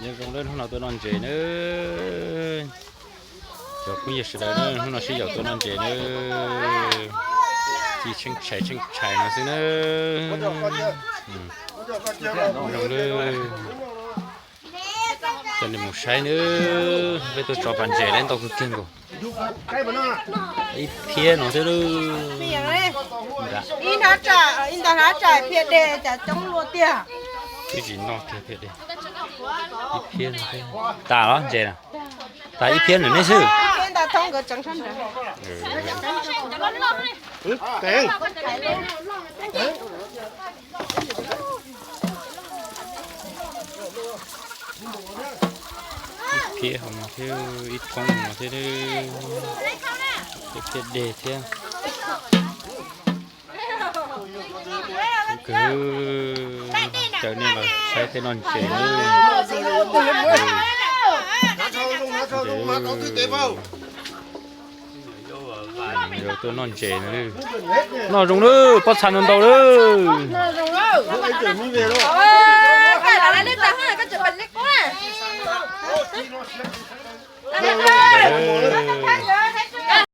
Nyob zoo nawb, hnub no tuaj noj ntses nawb. Cov phooj ywg sawv daws nawb, hnub no sib yaum tuaj noj ntses nawb. Ci tsheej tshais tsheej tshais no xwb nawb. Nyob zoo nawb. Coj nej mus saib nawb, peb tuaj tso pas ntses lawm ntau kawg kiag nkaus. Ib phiab no xwb lawm. Ib hnab tsam, ib ntau hnab tsam phiab dej cas coob luaj tiag. Twb tsis noj kiag phiab dej. Ib phiab no xwb. Tas los ntses na? Tas ib phiab ntawm nej xwb. Ib phiab hauv no thiab, ib thoob no thiab, ib phiab dej thiab. Kawg, caw nej los saib thiab noj ntses nawb. Ntses, tuaj noj ntses no. Noj zoo nawb, pob txha ntau ntau nawb.